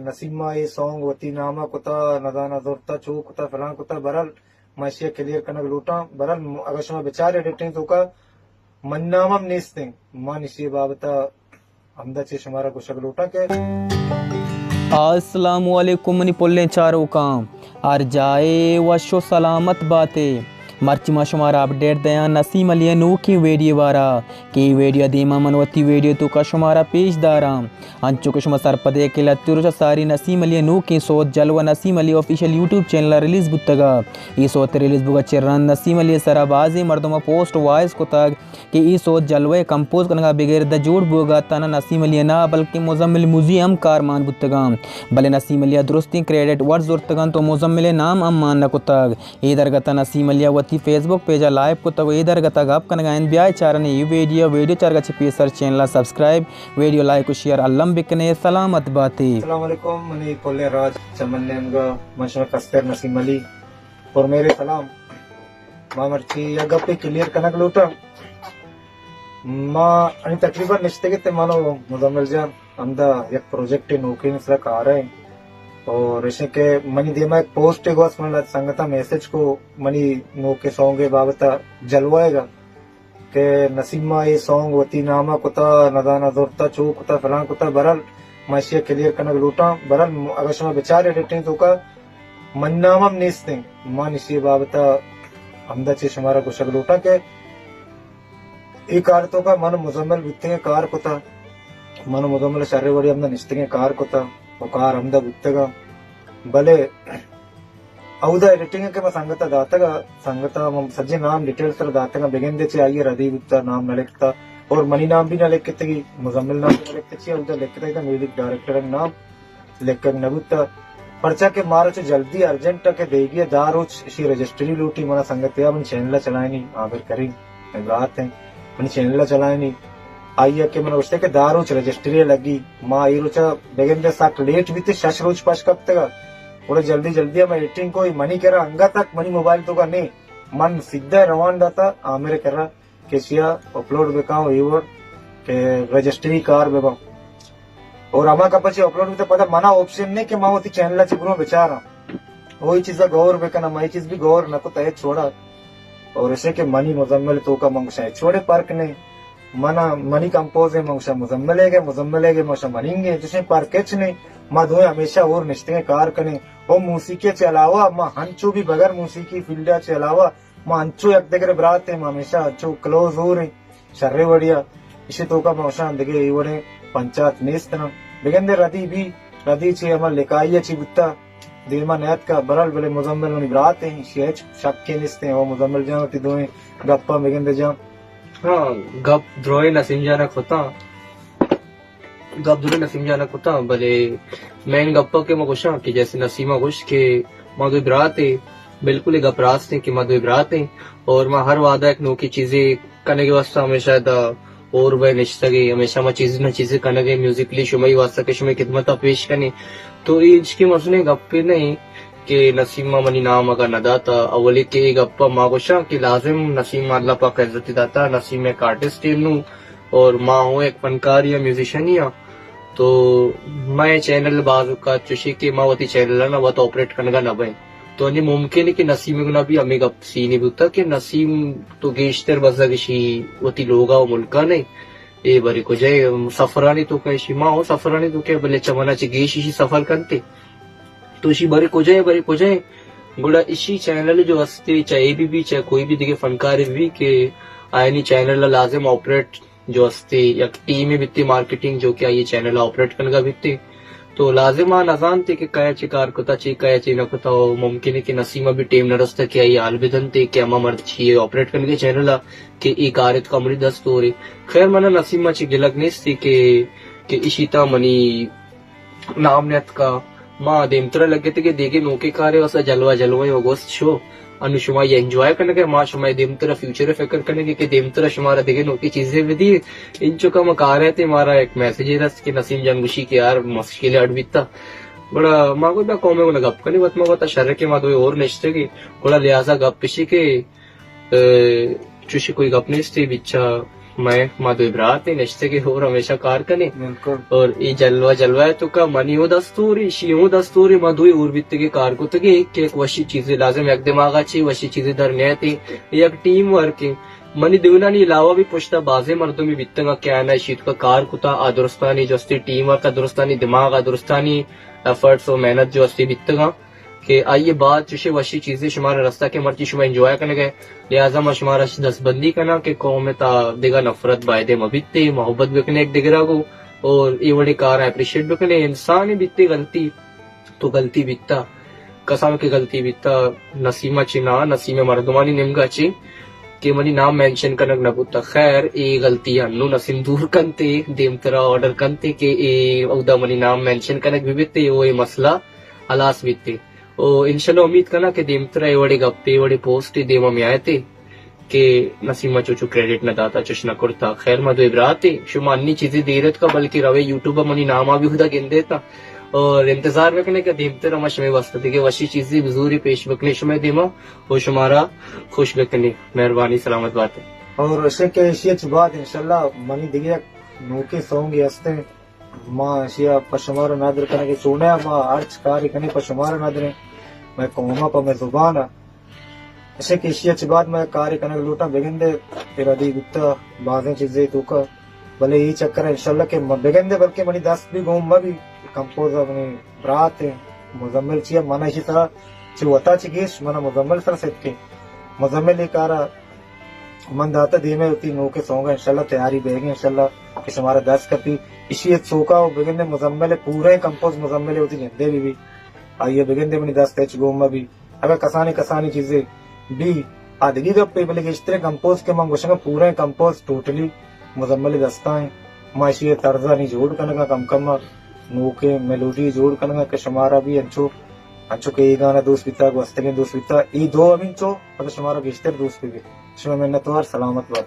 نسیم ءَ a song وتی نام ءَ کتا، نزاناں زرتا، چو کتا، فلان کتا، برحال ما ایشی ءَ کلیئر کنگ لوٹاں۔ برحال اگر شما بچار ایڈیٹنگ توکا منی نام ہم نیست انت، من ایشی بابت ءَ ہمدا چہ شمارا گوشگ لوٹاں کہ السلام علیکم منی پلیں چاروکاں، ہر جائے وش و سلامت باتے۔ مرچی ما شمارا اپڈیٹ دیاں نسیم علی ءِ نوکیں ویڈیو بارا کہ اے ویڈیو دیما من وتی ویڈیو توکا شمارا پیش داراں۔ انچو کہ شما سرپدے کہ لہتے روچا ساری نسیم علی ءِ نوکیں سوت جلوہ نسیم علی آفیشل یوٹیوب چینل ءَ ریلیز بوتگا۔ اے سوت ریلیز بوگا چہ رند نسیم علی ءِ سرا بازیں مردماں پوسٹ وائس کتگ کہ اے سوت جلوہ ءِ کمپوز کنگا بگر داں جوڑ بوگا تہنا نسیم علی ءِ نہ بلکیں مزمل موزی ہم کار مان بوتگاں، بلے نسیم علی ءَ درستیں کریڈٹ وت زرتگ انت و مزمل ءِ نام ہم مان نہ کتگ۔ اے درگت ءَ نسیم علی ءَ وتی فیس بک پیج ءَ لائیو کتگ و اے درگت ءَ گپ کنگا انت۔ بیائے چارنے اے ویڈیو، ویڈیو چارگا چہ پیسر چینل ءَ سبسکرائب، ویڈیو لائک و شیئر الم بکنے۔ سلامت باتے۔ السلام علیکم منی پلیں راج چمن نیمگا، من شمئے کستر نسیم علی۔ اور میرے سلام۔ ما مرچی یک گپے کلیئر کنگ لوٹاں۔ ما انی تقریباً نشتگیں تے من و مزمل جان ہمدا یک پروجیکٹ نوکیں سرا کار ایں۔ اور ایشیں کہ منی دیما یک پوسٹ گوست، من لہتے سنگتاں میسج کو منی نوکیں سانگ ءِ بابت ءَ جلوہ ءَ کہ نسیم ءَ اے سانگ وتی نام ءَ کتا، نزاناں زرتا، چو کتا، فلان کتا، برحال ما ایشی ءَ کلیئر کنگ لوٹاں۔ برحال اگر شما بچار ایڈیٹنگ توکا منی نام ہم نیست انت، من ایشی بابت ءَ ہمدا چہ شمارا گوشگ لوٹاں کہ اے کار توکا من و مزمل بوتگیں کار کتا، من و مزمل شریں وڑی ہمدا نشتگیں کار کتا و کار ہمدا بوتگا، بلے اودا ایڈیٹنگ کہ ما سنگتا داتگا، سنگتا من سجے نام ڈیٹیل سر داتگا، بگندے چہ آئی ردی بوتا، نام نہ لکھتا اور منی نام بھی نہ لکھتگی، مزمل نام بھی نہ لکھتا، چی اودا لکھتا تھا میوزک ڈائریکٹر نام لکھگ نہ بوتگ، پرچا کہ مارا چو جلدی ارجنٹ ء کہ دیگی ء دہ روچ اشی رجسٹری لوٹی۔ منا سنگتے ء منی چینل ء چلائینی، عامر کریم، منی برات انت، منی چینل ء چلائینی۔ آئی ء کہ منا گوشتگ کہ دہ روچ رجسٹری ء لگی، ما اے روچ ء بگندے سک لیٹ بیت، شش روچ پش کپتگ ء گڑا جلدی جلدی ء ما ایڈیٹنگ کو، منی کرا انگت تک منی موبائل توکا نے، من سیدھا روان داتا عامر ء کرا۔ کہ اشیا اپلوڈ بکاں و اے وڑ کہ رجسٹری کار بباں۔ اور ہما کپ چی اپلوڈ بیتا پدا منا آپشن نہیں کہ ما وتی چینل چی برو بچاراں۔ وہی چیزا غور بکناں، ما یہ چیز بھی غور نہ کتا ہچ وڑا۔ اور اسے کہ منی مزمل توکا من گوشاں ہچ وڑے فرق نہیں۔ منا، منی کمپوز ہے، من گوشاں مزمل ہے گے، مزمل ہے گے، من گوشاں مننگ ہے، جسے فرق ہچ نہیں۔ ما دوئے ہمیشہ اور نشتگیں کار کنیں۔ او موسیقی چے علاوہ ما ہنچو بھی بغیر موسیقی فیلڈ چے علاوہ ما انچو یک دگرے برات ایں، ما ہمیشہ انچو کلوز ہور ایں، شریں وڑیا۔ اشی توکا ما گوشاں دگہ اے وڑیں پنچات نیست نا۔ بگندے ردی بھی، ردی چی ہما لکائی چی بوتا، دیما نیتکا، برحال بلے مزمل منی برات ایں، اشی ہچ شکے نیست ایں۔ او مزمل جان، وتی دوئیں گپاں بگندے جان۔ ہاں، گپ دروئے نسیم جانا کھتا۔ گپ درو نسیم جان ء کتاں، بلے مین گپ ء کہ ما گوشاں کہ جیسے نسیم ء گوشت کہ ما دوئیں برات ایں، بالکل اے گپ راست ایں کہ ما دوئیں برات ایں اور ما ہر وہد ء یک نوکیں چیزے کنگ ء واستہ ہمیشہ ادا ہور بئے نشتگ ایں، ہمیشہ ما چیزے نہ چیزے کنگ ء ایں، میوزیکلی شمئی واستہ کہ شمئی خدمت ء پیش کنیں۔ تو اے ہچ کہ مزنیں گپے نہ ایں کہ نسیم ء منی نام اگاں نہ داتا، اولی کہ اے گپ ء ما گوشاں کہ لازم نسیم ء اللہ پاک ء عزت داتا، نسیم یک آرٹسٹ ایں نوں اور ما ہوں یک فنکاری آں، میوزیشن ہی آں۔ تو مئے چینل باز اوقات چوشی کہ ما وتی چینل ء نہ وت آپریٹ کنگا نہ بئیں۔ تو انی ممکن ہے کہ نسیم گنا بھی ہمیں گپ سینی بوتا کہ نسیم تو گیشتر بزگ اشی وتی لوگا و ملکا نے، اے بری کجے سفرانی تو کشی، ما ہوں سفرانی تو کہ بلے چمنا چہ گیش اشی سفر کنتے۔ تو اشی بری کجے، بری کجے۔ گڑا اشی چینل جو ہستے، چاہے اے بی بی، چاہے کوئی بھی دیگہ فنکار بھی کہ آئینی چینل لازم آپریٹ جو استے، یک ٹیمے بیتے مارکیٹنگ جو کہ آئی چینل آپریٹ کنگا بیتے۔ تو لازم آ نزانتے کہ کئے چے کار کتا، چے کئے چے نہ کتا، و ممکن ہے کہ نسیمہ بھی ٹیم نہ رستا کہ آئی حال بدنتے کہ ہما مرد چی آپریٹ کنگے چینل آ کہ ای کار ات کمری دست ہو رہے۔ خیر منا نسیمہ چی گلگ نیستی کہ، کہ اشی تا منی نام نیتکا۔ ما دیمترا لگتگیں دیگہ نوکیں کارے واسا جلوہ جلوہ و گوست شو۔ انو شما یہ انجوائے کنگے، ما شما دیمترا فیوچر فکر کنگے کہ دیمترا شمارا دیگہ نوکیں چیزے بدی۔ انچو کہ ما کارے تے مارا ایک میسج رست کہ نسیم جان گوشی کہ یار مشکل اڈ بیتا۔ گڑا ما گو دا قومے گنا گپ کنی، وت ما وتا شر کہ ما دوئے اور نشتگی۔ گڑا لہذا گپ پشی کہ اے، چوشی کوئی گپ نیستی، بچا مئے، ما دوئیں برات ایں، نشتگیں ہور ہمیشہ کار کنیں۔ بالکل۔ اور اے جلوہ، جلوہ ءِ توکا منی ہوں دستورے، اشی ہوں دستورے، ما دوئیں ہور بیتگیں کار کتگیں کہ یک وشی چیزے لازم، یک دماغ ءَ چہ وشی چیزے در نیایت۔ اے یک ٹیم ورک ایں۔ منی دیونانی علاوہ بھی پشتا بازیں مردمے بیتگاں کہ آیانا اشی توکا کار کتا، آ درستانی جستی ٹیم ورک ءَ، درستانی دماغ ءَ، درستانی ایفرٹس و محنت جو استی بیتگاں۔ کہ آئی ءَ بعد چوشیں وشی چیزے شمارا رستہ کہ مرچی شما انجوائے کنگ ءَ، لہذا ما شمارا دستبندی کناں کہ قوم ءِ تہا دگہ نفرت بایدے مہ بیت، محبت بکنے یک دگرا گوں، اور اے وڑیں کاراں اپریشیٹ بکنے۔ انسانے بیتے غلطی، تو غلطی بیتا، کسانکہ غلطی بیتا، نسیمہ چہ نہ، نسیم ءِ مردمانی نیمگا چہ کہ منی نام مینشن کنگ نہ بوتا۔ خیر، اے غلطی انوں نسیم دور کنتے، دیمترا آرڈر کنتے کہ اے اودا منی نام مینشن کنگ بہ بیتے، او اے مسئلہ ہلاس بیتے۔ و انشاءاللہ امید کناں کہ دیمترا اے وڑیں گپے، اے وڑیں پوسٹے دیما میایتے کہ نسیما چوچو کریڈٹ نہ داتا، چش نہ کرتا۔ خیر، ما دوئیں براتے، شما انی چیزے دیر اتکا، بلکہ روے یوٹیوب ءَ منی ناما بھی ہدا گندے تا۔ اور انتظار بکنے کہ دیمترا ما شمے واسطہ دگہ وشی چیزے بزوری پیش بکنے شمے دیما و شمارا خوش بکنے۔ مہربانی، سلامت باتے۔ اور اسے کہ ایشی چ بعد انشاءاللہ منی دگہ یک نوکیں سونگے ہستے۔ ما اشیا پہ شمارا ندر کنگ ءَ چونہ، ما ہرچ کارے کنیں پہ شمارا ندریں، مئے قوم ءَ، پہ مئے زبان ءَ۔ اشے کہ اشیا چہ بعد ما کارے کنگ لوٹاں، بگندے ارادی بوتا بازیں چیزے توکا، بلے اے چکر ءَ انشاءاللہ کہ ما بگندے بلکہ منی دست بھی گون مہ بی، کمپوز ءَ منی برات ایں مزمل چیا، من اشی سرا چہ وتا چہ گیش من مزمل سرا ستکیں۔ مزمل اے کارا من داتہ دیمے وتی نوکیں سونگ ءَ انشاءاللہ تیاری بیگ ءَ انشاءاللہ کہ شمارا دست کپی۔ اشی ءِ چوکا و بگندے مزمل ءِ پوریں کمپوز مزمل ءِ وتی جندے بہ بی۔ آئی ءَ بگندے منی دست ہچ گون مہ بی۔ اگاں کسانیں کسانیں چیزے بی آ دگہ گپے، بلے گیشتریں کمپوز کہ من گوشگ ءَ پوریں کمپوز ٹوٹلی مزمل ءِ دستا ایں۔ ما اشی ءِ طرز ءَ نی جوڑ کنگ ءَ کم کم ءَ نوکیں میلوڈی جوڑ کنگ ءَ کہ شمارا بی انچو، انچو کہ اے گانا دوست بیتا، گوستگیں دوست بیتا، اے دو ہمینچو پدا شمارا گیشتر دوست بہ بی۔ شمئے منتوار، سلامت بات۔